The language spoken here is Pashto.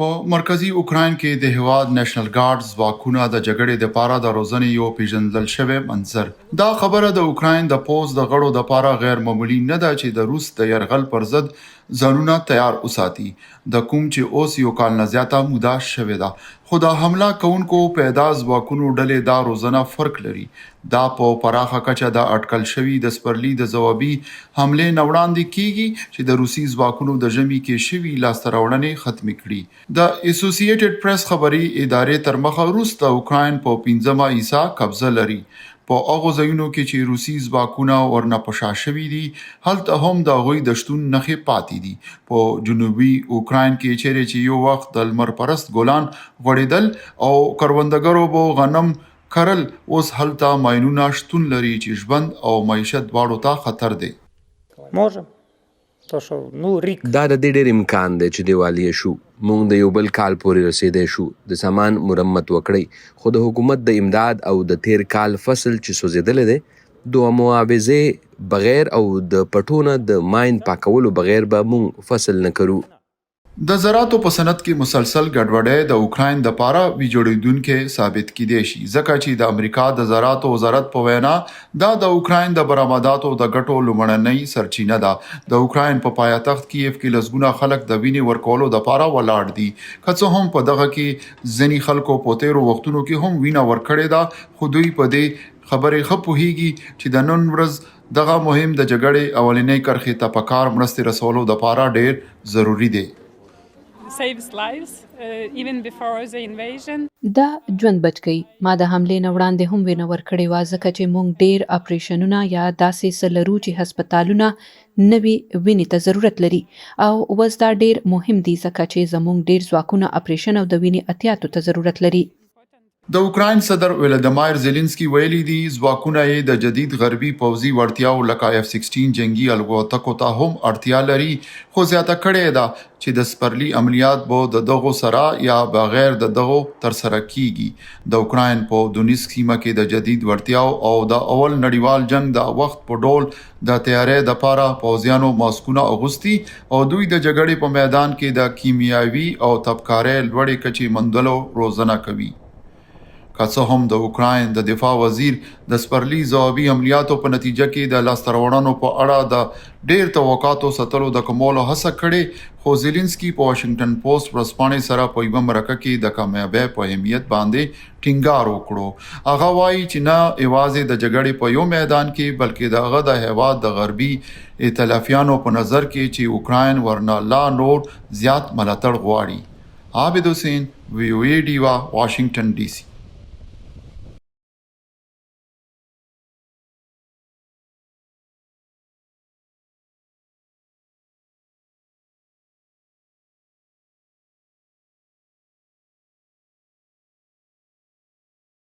په مرکزي اوکراین کې د هیواد نېشنل ګارډ ځواکونه د جګړې دپاره د روزنې یو پیژندل شوی منظر. دا خبره د اوکراین د پوځ د غړو دپاره غیر معمولي نه ده چې د روس د یرغل پر ضد ځانونه تیار وساتي، د کوم چې اوس یو کال نه زیاته موده شوې ده. خو د حمله کوونکو پیدا ځواکونو ډلې دا روزنه فرق لري. دا په پراخه کچه د اټکل شوي د سپرلي د ځوابي حملې نه وړاندې کیږي چې د روسي ځواکونو د ژمي کې شوي لاسته راوړنې ختمې کړي. د اسوسییټډ پریس خبري ادارې ترمخه روس د اوکراین په پنځمه حصه قبضه لري. په هغو ځایونو کې چې روسي ځواکونه ورنه په شا شوي دي، هلته هم د هغوی د شتون نښې پاتې دي. په جنوبي اوکراین کې چیرې چې یو وخت د لمر پرست ګلان غوړیدل او کروندګرو به غنم کرل، اوس هلته ماینونه شتون لري چې ژوند او معیشت دواړو ته خطر دی. دا د دې ډېر امکان دی چې دیوالیه شو. مونږ د یو بل کال پورې رسېدی شو. د سامان مرمت وکړئ، خو د حکومت د امداد او د تېر کال فصل چې سوځېدلی دی، د معاوضې بغیر او د پټو نه د ماین پاکولو بغیر به مونږ فصل نه کرو. د زراعتو په صنعت کې مسلسل ګډوډۍ د اوکراین دپاره ویجاړیدونکی ثابت کیدی شي، ځکه چې د امریکا د زراعتو وزارت په وینا دا د اوکراین د برآمداتو د ګټو لومړنۍ سرچینه ده. د اوکراین په پایتخت کیف کې لسګونه خلک د وینې ورکولو دپاره ولاړ دي. که څه هم په دغه کې ځیني خلکو په تیرو وختونو کې هم وینه ورکړې ده، خو دوی په دې خبرې ښه پوهیږي چې د نن ورځ دغه مهم د جګړې اولنۍ کرښې ته په کار مرستې رسولو دپاره ډېر ضروري دی. دا ژوند بچ کوي. ما د حملې نه وړاندې هم وینه ورکړې وه ځکه چې موږ ډېر اپرېشنونه یا داسې څه لرو چې هسپتالونه نوې وینې ته ضرورت لري او وس دا ډېر مهم دي ځکه چې زموږ ډېر ځواکونه اپرېشن او د وینې عطیاتو ته ضرورت لري. د اوکراین صدر ولادیمایر زیلینسکي ویلي دي، ځواکونه یې د جدید غربي پوځي وړتیاوو لکه ایف سکسټین جنګي الوتکو ته هم اړتیا لري، خو زیاته کړې یې ده چې د سپرلي عملیات به د دغو سره یا بغیر د دغو ترسره کیږي. د اوکراین په دونیسک سیمه کې د جدید وړتیاو او د اول نړیوال جنګ د وخت په ډول د تیارۍ دپاره پوځیانو ماسکونه اغوستي او دوی د جګړې په میدان کې د کیمیاوي او تبکارۍ لوړې کچې موندلو روزنه کوي. که څه هم د اوکراین د دفاع وزیر د سپرلي ځوابي عملیاتو په نتیجه کې د لاسته راوړنو په اړه د ډېر توقعاتو ساتلو د کمولو هڅه کړې، خو زیلینسکي په واشنګټن پوسټ ورځپاڼې سره په یوه مرکه کې د کامیابۍ په اهمیت باندې ټینګار وکړو. هغه وايي چې نه ېوازې د جګړې په یو میدان کې بلکې د هغه د هیواد د غربي ائتلافیانو په نظر کې چې اوکراین ورنه لا نور زیات ملاتړ غواړي. عابد حسین، وي او ای ډیوه، واشنګټن ډي سي.